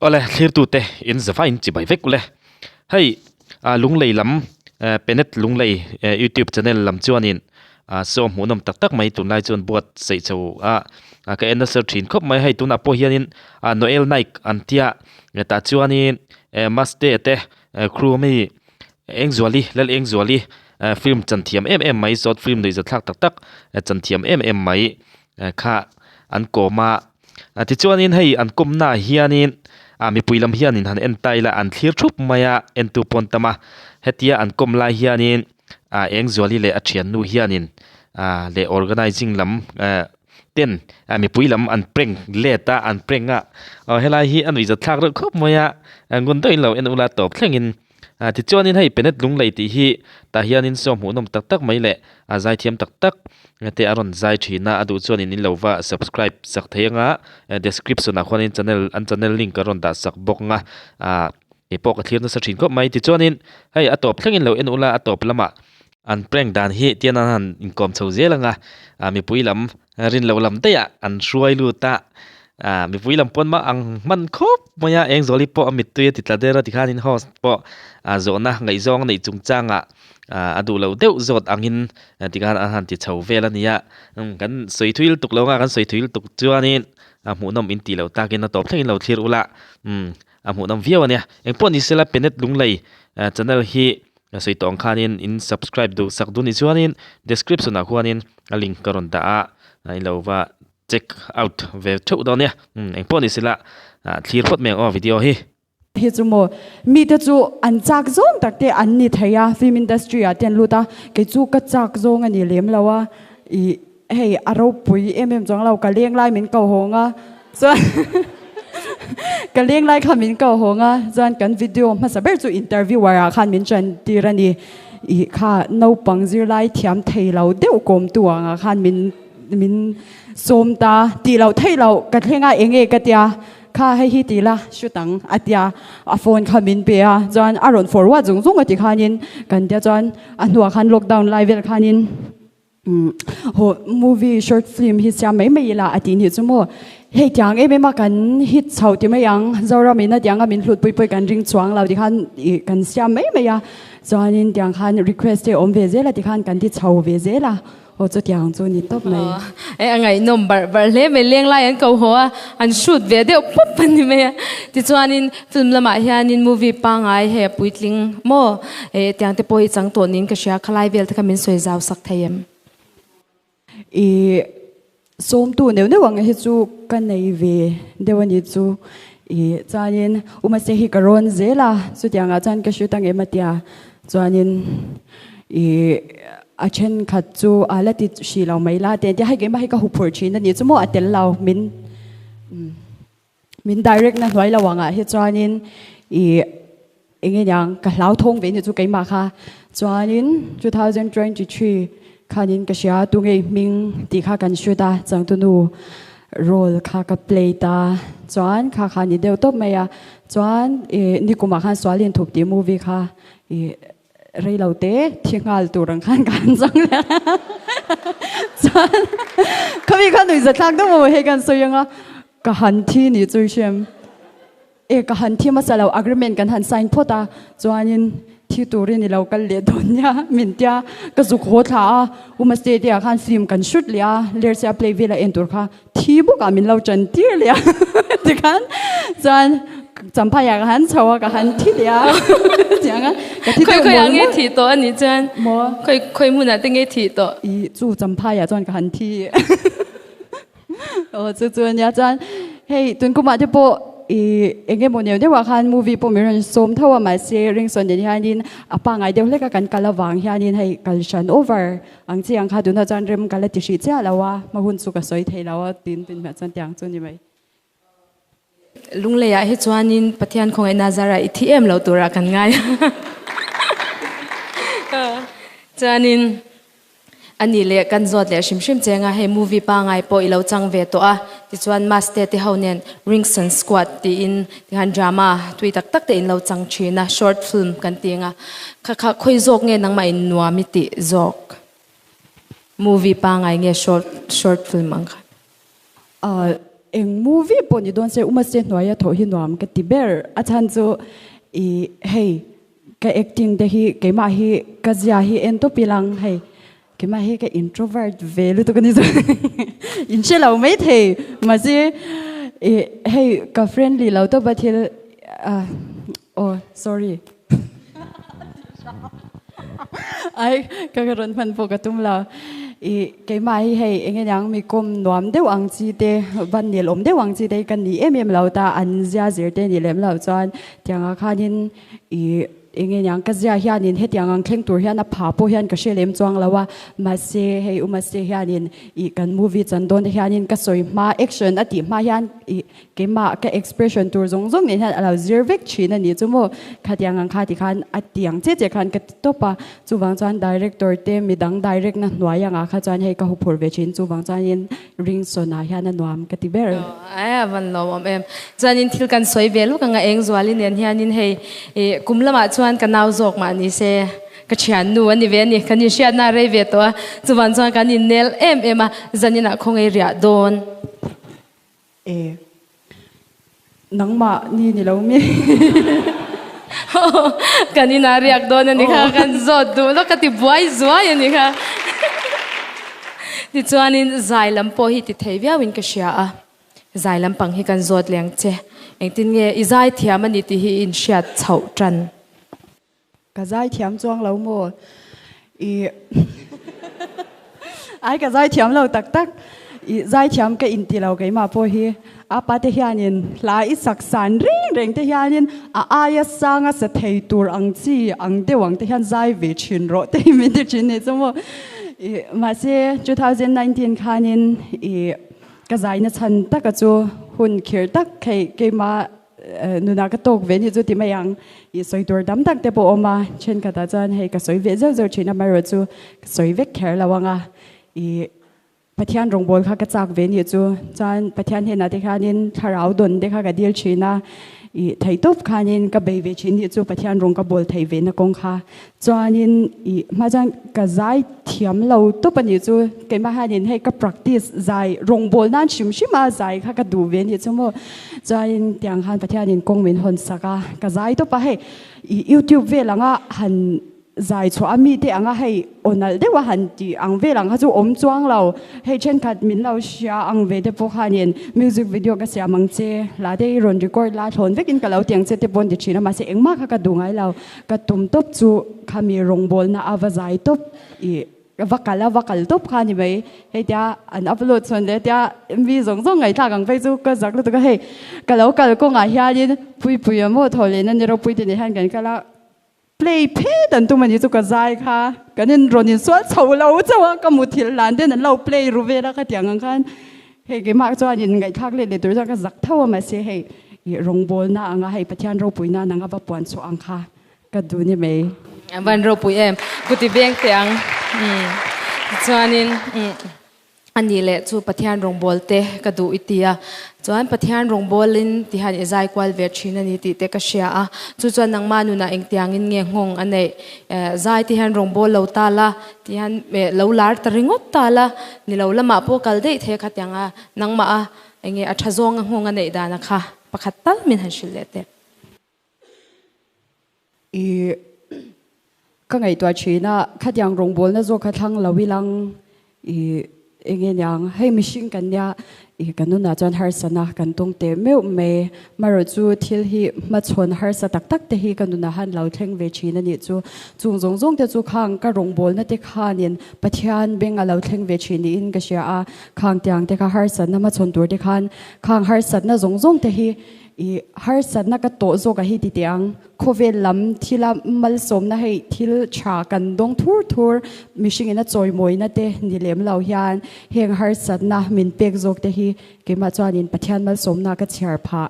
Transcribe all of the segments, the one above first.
Awle thlirtute in zavain chibai vek ule. Hei Lunglei lam Penet Lunglei YouTube channel lam chuanin saw hmuhnawm tak tak mai tunlai chuan buat saih chho a ka en nasa thin khawp mai. Hei tunah pawh hianin Noel Naik an tia tah chuanin Maste te crew ami Engzuali Lalengzuali film chan thiam em em mai short film nuihzathlak tak tak chan thiam em em mai kha an kawm a. Tichuanin hei an kawmnaah hianin ah mipui lam hianin han en ta ila an thlir thup mai a entu pawn tam a hetia an kawm lai hianin ah Engzuali leh a thiannu hianin ah leh organizing lam eh ten ah mipui lam an prank let a an prank a aw helai hi a nuihzat thlak reuh khawp mai a ngun deuhin lo en ula tawp thlengin. Ah tichuanin hei Penet Lunglei tih hi tah hianin saw hmuhnawm tak tak mai leh a zaithiam tak tak te a rawn zai thin a, a duh chuanin in lo va subscribe sak thei anga description ah khuanin channel an channel link a rawn dah sak bawk anga ah keipawh ka thlir nasa thin khawp mai. Tichuanin hei a tawp thlengin lo en ula a tawp lamah an prank dan hi tian an han inkawm chho zel anga ah mipui lam Rin loh lam daih ah an hruai lut a, ah mipui lam pawn mah ang hman khawp mai a, Engzawli pawh a mittui a ti tla der a tikhanin host pawh ah zawhna ngaihzawng a neih chungchang ah ah a duh loh deuh zawt angin tikhan an han ti chho vel a ni a, umm kan sawi thui lutuk lo anga kan sawi thui lutuk chuanin a hmuhnawm in tih loh takin a tawp thlengin lo thlir ula, umm a hmuhnawm viau a nia. Engpawh ni sela Penet Lunglei channel hi Ka sawi tawh ang khanin in subscribe duh sak duh nih chuanin description ah khuanin a link ka rawn dah a, i lo va check out ve theuh dawn nia. Umm engpawh ni sela thlir phawt mai ang aw video hi. Hi chu maw mite chu an chak zawng tak te an ni thei a film industry ah te an lut a kei chu ka chak zawng a ni lem lo a ih hei a ropui em em chuang lo ka leng lai min ko hawng a chuan ka leng lai kha min ko hawng a chuan kan video hmasa ber chu interviewer ah khan min ṭan tir a ni ih kha naupang zirlai thiam thei lo deuh kawm tu angah khan min min sawm ta tih loh theih loh ka thleng a eng nge ka tia kha hei hi ti la shoot ang a tia a phone kha min pe a chuan a rawn forward zung zung a ti khanin kan tia chuan a hnuah khan lockdown lai vel khanin. Haw movie short film hi siam mai mai ila a tih nih chu maw. Hei tiang em em a kan hit chho ti mai ang Zoram in a tiang a min hlut pui pui kan ring chuang lo tikhan ih kan siam mai mai a chuanin tiang khan request te awm ve zel a tikhan kan ti chho ve zel a aw chutiang chu ni tawp mai. E a ngaihnawm barh barh hle mai leng lai an ko haw a an shoot ve deuh pawp a ni mai a tichuanin film lamah hianin movie pangngai hei a puitling maw E tiang te pawh hi chang tawh niin ka hria, khalai vel te kha min sawi zau sak thei em? I sawmtu neuh neuh ang hi chu ka nei ve deuh a ni chu. I chuanin U Mase hi ka rawn zel a, chutiangah chuan ka shoot ang em a tia. Chuanin i a thenkhat chu a la ti hrih lo mai la te an tia, hei keimah hi ka huphurh thin a ni chu maw a tel lo min Min direct na hnuai lo angah hi chuanin i eng nge niang ka hlauthawng ve ni chu keimah kha chuanin 2023 khanin ka hria tunge i hming tih kha kan shoot a changtunu role kha ka play ta chuan kha kha ni deuh tawp mai a chuan i nikumah khan Sualin Thup tih movie kha i rei lo te thi nghal tur ang khan ka han chang leh a chuan khami kha nuihza thlak deuh maw hei kan sawi anga ka han thi ni chu i hriam e ka han thi hmasa lo agreement kan han sign phawt a chuanin thi turin i lo kal leh dawn nia min tia ka zuk haw thla a Uma State ah khan film kan shoot leh a Lersia play vela en tur kha thi bawkah min lo ṭan tir leh a tikhan chuan champhai ah ka han chho a ka han thi leh a tiang a ka thi deuh mawl nge thi tawh a nih chuan maw khoi khoi hmunah te nge thi tawh i chu champhai ah chuan ka han thi aw chu chu ania chuan hei tun kumah te pawh I eng emaw neuh neuh ah khan movie pawh min rawn sawm tho a mahse ringsawn nen hianin a pangngai deuh hlek a kan kal avang hianin hei kal hran over ang chi ang kha tunah chuan rem ka la ti hrih chiah lo a hma hun chu ka sawi thei lo a tin tin hmel chuan tiang chu ni mai. Lunglei ah hi chuanin Pathian khawngaih Nazar ah i thi em lo turah kan ngai a chuanin A nih leh kan zawt leh hrim hrim cheng a, hei movie pangai pawh i lo chang ve tawh a, tichuan Maste te ho nen Ringson Squad tiin tikhan drama tui tak tak te in lo chang thin a, short film kan ti ang a, kha kha khawi zawk nge nangmah in nuam i tih zawk? Movie pangai nge short short film ang kha? Eng movie pawh ni dawn se Umase hnuaia thawh hi nuam ka ti ber. A chhan chu i hei ka acting te hi keimah hi ka zia hi en tawp ilang hei keimah hi ka introvert ve lutuk a ni chu in hre lo mai thei mahse i hei ka friendly lo tawp a thil ah aw sorry ai ka rawn hman pawh ka tum lo i keimah hi hei eng eng mi kawm nuam deuh ang chi te ban nel awm deuh ang chi te hi ka ni em em lo ta an zia zir te ni lem lo chuan tiangah khanin i eng nge niang ka zia hianin hetiang ang thleng tur hian a pha pawh hian ka hre lem chuang lo a mahse hei u mahse hianin ih kan movie chan dawn te hianin ka sawi hma action a tih hma hian ih keimah ka expression tur zawng zawng nen hian a lo zir vek thin a nih chu maw khatiang ang kha tikhan a ti ang chiah chiah khan ka ti tawp a chuvang chuan director te midang direct na hnuai angah kha chuan hei ka huphurh ve thin chuvang chuanin Ringsawn ah hian a nuam ka ti ber. Aw a van lawm awm em. Chuanin thil kan sawi ve lawk ang a eng zuali nen hianin hei ih kum lamah chuan ka nau zawk mah ni se ka thiannu a ni ve a ni kan inhriatna a rei ve tawh a chuvan chuan kan innel em em a zaninah khawngaih riah dawn. E nangmah ni ni lo mi. Kan inah riak dawn a ni kha kan zawt duh lawk ka ti buai zuai a ni kha. Tichuanin zai lam pawh hi ti thei viauin ka hria a, zai lampang hi kan zawt leng che. Engtin nge i zai thiam a ni tih hi i inhriat chhoh tan. Ka zai thiam chuang lo maw? I Ai ka zai thiam lo tak tak. I zai thiam ka inti lo keimah pawh hi. A pa te hianin hla i sak san reng reng te hianin a aia sanga sa thei tur ang chi ang deuh ang te hian zai ve thin rawh te hi min ti thin ni chu maw. I mahse 2019 khanin i ka zaina chhan taka chu hun khirh tak hei keimah Nuna ka tawk ve ni chu ti mai ang. I sawi tur tam tak te pawh awm a, thenkhatah chuan hei ka sawi ve zeuh zeuh thin amaherawh chu ka sawi vek kher lo ang a. I Pathian rawngbâwl kha ka châk ve ni chu chuan Pathian hnenah te khanin thlarau dawn te kha ka dil thin a, i theihtawp khanin ka bei ve thin ni chu Pathian rawng ka bawl thei ve na kawng kha. Chuanin i hma chuan ka zai thiam lo tawp a nih chu, keimah hianin hei ka practice zai rawngbâwl nan hrim hrim a zai kha ka duh ve a nih chu maw. Chuanin tiang khan Pathianin kawng min hawn sak a, ka zai tawp a, hei i YouTube vel anga han zai chhuah a mite anga hei aw nalh deuh a han tih ang vel ang kha chu awm chuang lo, hei thenkhat min lo hria ang ve te pawh khanin music video ka siam ang che, hla te hi rawn record la thlawn vekin ka lo ti ang che te pawh an ti thin a, mahse engmah kha ka duh ngai lo. Ka tum tawp chu khami rawngbawlna a va zai tawp i va kal a va kal tawp kha a ni mai. Hei tia an upload chhawn leh tia mi zawng zawng ngaihthlak ang phei chu ka zak lutuk a hei ka lo kal kawngah hianin Puipui a maw thaw lehna ni ropui te nen hian kan kal a play phet an tum a ni chu ka zai kha kan in rawn insual chho lo chauh a ka muthilh hlan ten an lo play ru vel a khatiang ang khan Hei keimah chuanin ngaihthlak let leh tur chuan ka zak tho a mahse hei ih rawngbawlna anga hei Pathian ropuina nanga va puan chhuah ang kha ka duh ni mai. A van ropui em ku ti veng teh ang umm tichuanin umm a nih leh chu Pathian rawngbâwl te ka duh i ti a chuan Pathian rawngbâwlin ti hian i zai kual ve thin a ni tih te ka hria a chu chuan nangmah nunah engtiangin nge nghawng a neih zai te hian rawngbâwl lo ta la Ti hian lo lar ta ringawt ta la, ni lo lamah pawh kal daih thei a kha tiang a, nangmah a enge a tha zawng a nghawng a neih dan a kha pakhat tal min han hrilh leh teh. I ka ngaihtuah thin a, khatiang rawngbawlna zawk kha thlang lo ilang I enge niang, hei mihring kan nia, i kan nunah chuan harsana kan tawng teh meuh mai. Marawh chu thil hi hmachhawn harsa tak tak te hi ka nunah han lo thleng ve thin a nih chu. Chung zawng zawng te chu khang ka rawngbawlna te khanin Pathian beng a lo thleng ve thin niin ka hria a, khang tiang te kha harsatna hmachhawn tur te khan khang harsatna zawng zawng te hi i harsatna ka tawh zawk a hi ti teh ang. Khawvel lam thila malsawmna hei thil tha kan dawng thur thur, mihringin a chawimawina te ni lem lo hian heng harsatna min pek zawk te hi keimah chuanin Pathian malsawmna ka chhiar phah.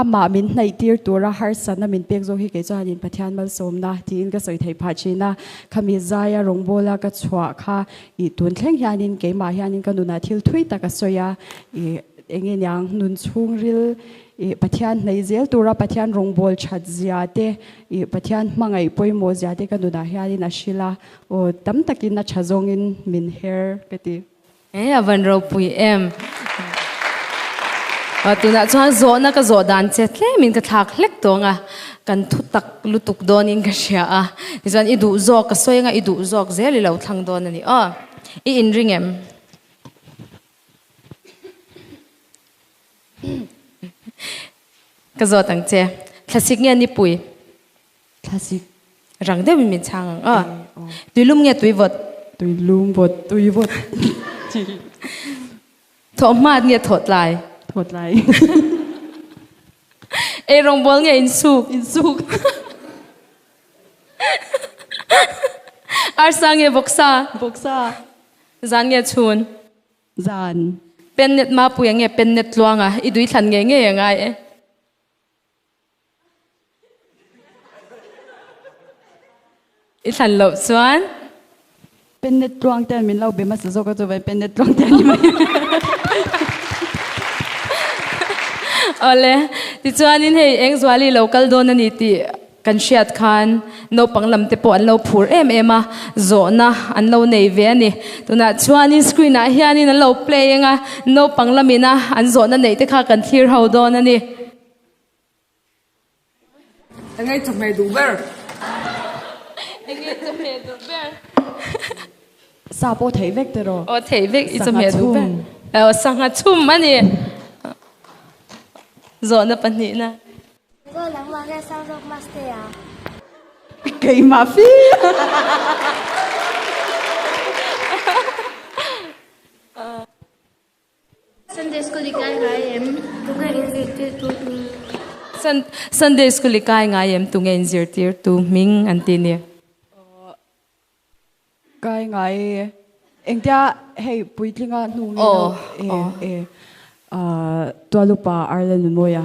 Amah min hnaih tir tura harsatna min pek zawk hi kei chuanin Pathian malsawmna tiin ka sawi theih phah thin a. Khami zaia rawngbawla ka chhuah kha ih tun thleng hianin keimah hianin ka nunah thil thui tak a sawi a, ih enge niang nun chhungril Ih Pathian hnaih zel tura Pathian rawngbâwl that zia te, ih Pathian hmangaih pawimawh zia te ka nunah hianin a hrilh a, aw tam takin a tha zawngin min her ka ti. E a van ropui em. Tunah chuan zawhna ka zawh dan che tlemin ka thlak hlek tawng a, kan thu tak lutuk dawnin ka hria a. Tichuan i duh zawk ka sawi anga i duh zawk zel i lo thlang dawn a ni aw. I inring em? Ka zawt ang che. Thlasik nge nipui? Thlasik. Rang deuhin min chhang ang aw. Tuilum nge tuivawt? Tuilum vawt, tuivawt. Thawh hmat nge thawh tlai? Thawh tlai. Ei rawngbawl nge insuk? Insuk. Arsa nge vawksa? Vawksa. Zan nge chhun? Zan. Pennet Mapuia nge Pennet Tluanga? I duithlan ngei ngei a ngai e. I thlan loh chuan. Pennet tluang te min lo be hmasa zawk a chuvan pennet tluang te a ni mai. Awle, tichuanin hei Engzuali lo kal dawn a ni tih kan hriat khan naupang lam te pawh an lo phur em em a, zawhna an lo nei ve a ni. Tunah chuanin screen ah hianin an lo play eng a, naupang lamina an zawhna neih te kha kan thlir ho dawn a ni. Engei chawhmeh duh ber? Engei chawhmeh duh ber? Sa pawh theih vek tiraw? Aw theih vek i chawhmeh duh ber. Aw sangha chhum a ni. Zawhna pahnihna. Goal nangmah nge sang zawk maste a? Keimah fi. Sunday school i kai ngai em? Tunge in zirtirtu hming? Sunday school i kai ngai em? Tunge in zirtirtu hming an ti ni. Kai ngai e. Engtia hei puitlinga hnu nge lo e e Tualupa Ireland Nunmawia.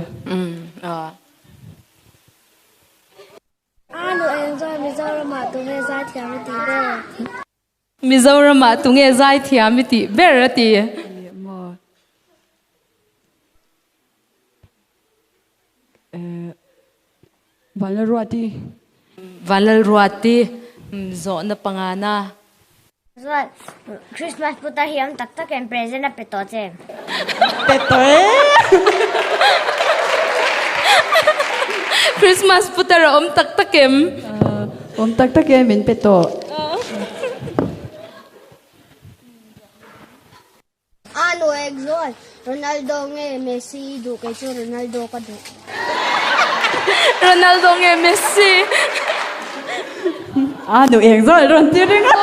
A nu engzawn Mizoramah tunge zaithiam i tih ber? Mizoramah tunge zaithiam i tih ber a ti. Maw Vanlalruati. Vanlalruati zawhna pangana. Chuan Christmas putar hi awm tak tak em present a pe tawh che em? Pe tawh e. Christmas putar a awm tak tak em? Awm tak tak e min pe tawh. A nu ek zawn, Ronaldo nge Messi i duh kei chu Ronaldo ka duh. Ronaldo nge Messi? A nu ek zawn rawn ti ring a.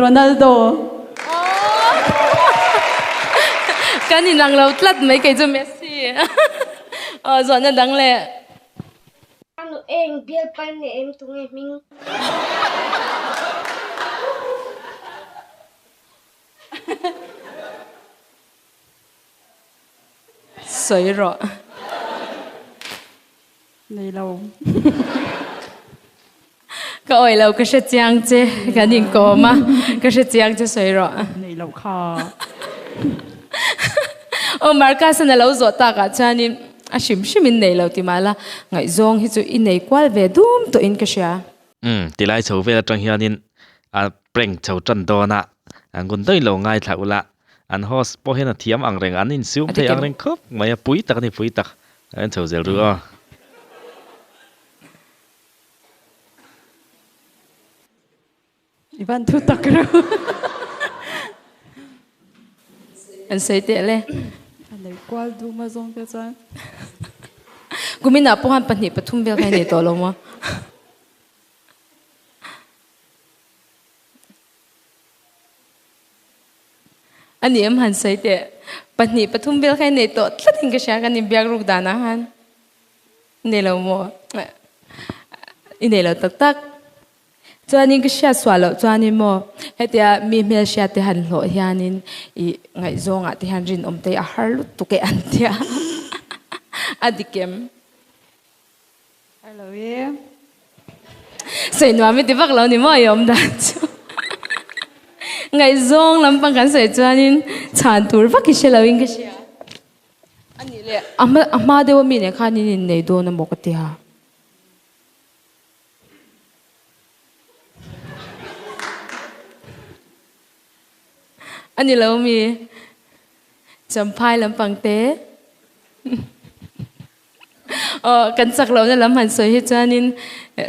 Ronaldo. Kan inang lo tlat mai kei chu Messi. Aw zawhna dang leh. A nu eng bial pan nge em tunge hming? Sawi rawh. Nei lo. Ka awih lo ka hre chiang che kan inkawm a ka hre chiang che sawi rawh. Nei lo kha. Aw Marcus-an a lo zawh takah chuanin a hrim hrimin nei lo ti mah la ngaihzawng hi chu i nei kual ve dum tawhin ka hria. Umm tilai chho vel atang hianin a prank chho tan dawn a, an gun daih lo ngaithla ula, an host pawh hian a thiam ang reng, an insum thei ang reng khawp mai a, pui tak a ni pui tak, a en chho zel ru aw. I van thu tak reuh. An sawi teh le. A nei kual dum a zawng te chuan. Kumin ah pawh khan pahnih pathum vel kha i nei tawh lo maw? A ni em han sawi teh. Pahnih pathum vel kha i nei tawh tlat in ka hria kan inbiak ruk dan ah khan. Nei lo maw? I nei lo tak tak. Chuanin ka hriat suah loh chuanin maw hetia mi hmelhriat te han hlawh hianin ih ngaihzawngah te hian rinawm te hi a har lutuk e an tia a dik em? Har lo e. Sawi nuam i ti vak lo ni maw i awm dan chu. Ngaihzawng lampang kan sawi chuanin chhan tur vak i hre lo in ka hria. A nih leh a hma deuh ami nen khan in innei dawn emaw ka tia. A ni lo mi. Champhai lampang te. Aw, kan chak lohna lam han sawi hi chuanin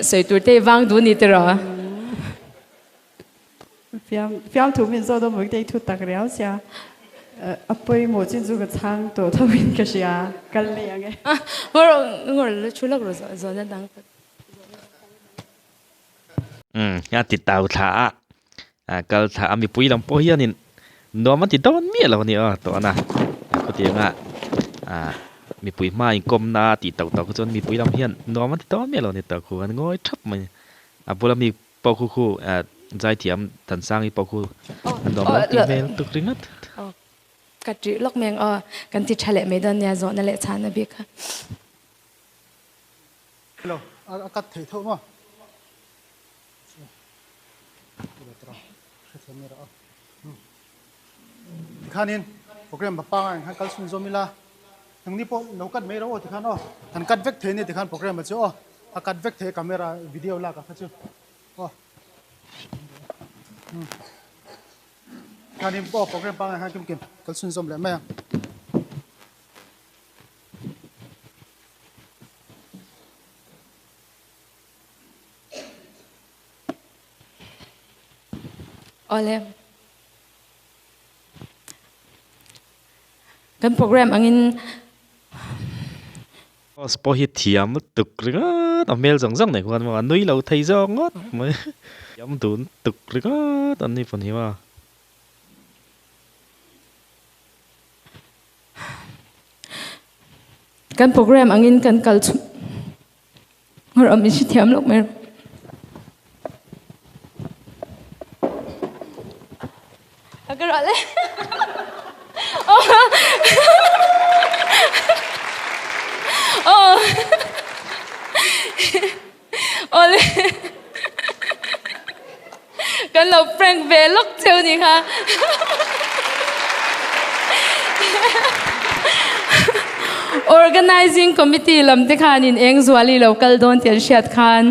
sawi tur te i vang duh ni tiraw? Fiam, fiam thu min zawt awm te i thu tak riau sia. A pawimawh chin chu ka chhang tawh tho in ka hria, kal mai ang e. Ngawr, ngawr la thu lawk rawh zawhna dang. Umm, a ti tau thla a, a kal thla a mipui lam pawh hianin nuam an ti dawn miah lo a ni aw tawhna khutianga ah mipui hma inkawmna tih tauh tauh kha chuan mipui lam hian nuam an ti dawn miah lo a ni tawh khu an ngawi thap mai a bula mi pawh khu khu ah zaithiam Thansangi pawh khu an nuam lo tih hmel tuk ringawt. Ka ṭih lawk mai ang aw, kan ti ṭha leh mai dawn nia zawhna leh chhana bik kha. Hello, a cut thei tho maw? Tikhanin program panga ang khan kal chhun zawm ila nangni pawh lo cut mai ro aw tikhan aw kan cut vek thei a ni tikhan program a chu aw a cut vek thei camera video lak ah kha chu aw tikhanin aw program panga ang khan kim kim kal chhun zawm leh mai ang. Awle. Kan program angin Boss pawh hi thiam lutuk ringawt a hmel zawng zawng nei khuan maw a nui lo thei zawk ngawt mai thiam dun tuk ringawt an ni pawn hi maw. Kan program angin kan kal chhun ngawr awm in hrethiam loh mai. A ka ruah le. Oh. Awle. Kan lo prank ve lawk cheu ni kha. Organizing committee lam te khan in eng zuali lo kal dawn tih an hriat khan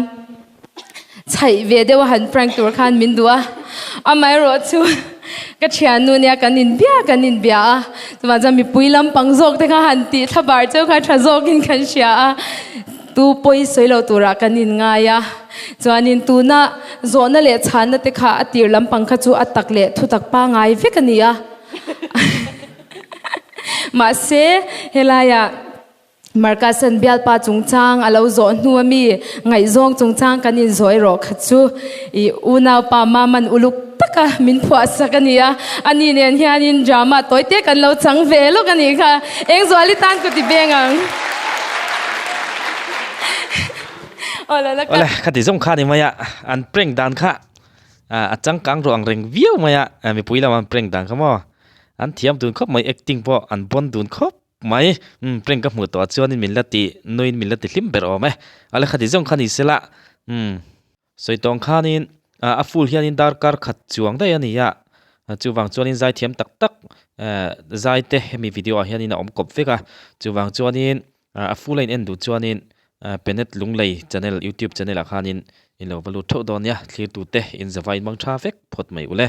chhaih ve deuh a han prank tur khan min duh a. Amaherawh chu ka thiannu nia kan inbia kan inbia a. Chuvang chuan mipui lampang zawk te kha han tih thlabar cheu kha tha zawkin kan hria a. Tu pawi sawi lo turah kan inngai a, chuanin tuna zawhna leh chhanna te kha a tir lampang kha chu a tak leh thutak pangai vek a ni a. Mahse, helaiah Marcus-a'n bialpa chungchang a lo zawh hnu ami ngaihzawng chungchang kan inzawh erawh kha chu i unaupa Maman uluk taka min phuahsak a ni a, ani nen hianin drama tawi te kan lo chang ve lawk a nih kha. Engzuali tan ku ti beng ang. Aw la la ka. Awle, khati zawng kha ni mai a, an prank dan kha a changkang ruh ang reng viau mai a, mipui lam an prank dan kha maw, an thiam dun khawp mai, acting pawh an bawn dun khawp mai, umm prank ka hmuh tawh ah chuanin min la ti nuiin min la ti hlim ber awm e, awle khati zawng kha ni sela, umm. Sawi tawng khanin a full hianin darkar khat chuang daih a ni a, chuvang chuanin zai thiam tak tak zai te hemi video ah hianin a awm kawp vek a, chuvang chuanin a full a in en duh chuanin Penet Lunglei channel youtube channel ah khanin in lo va lut theuh dawn nia, thlir tute in zavai in mang tha vek phawt mai ule.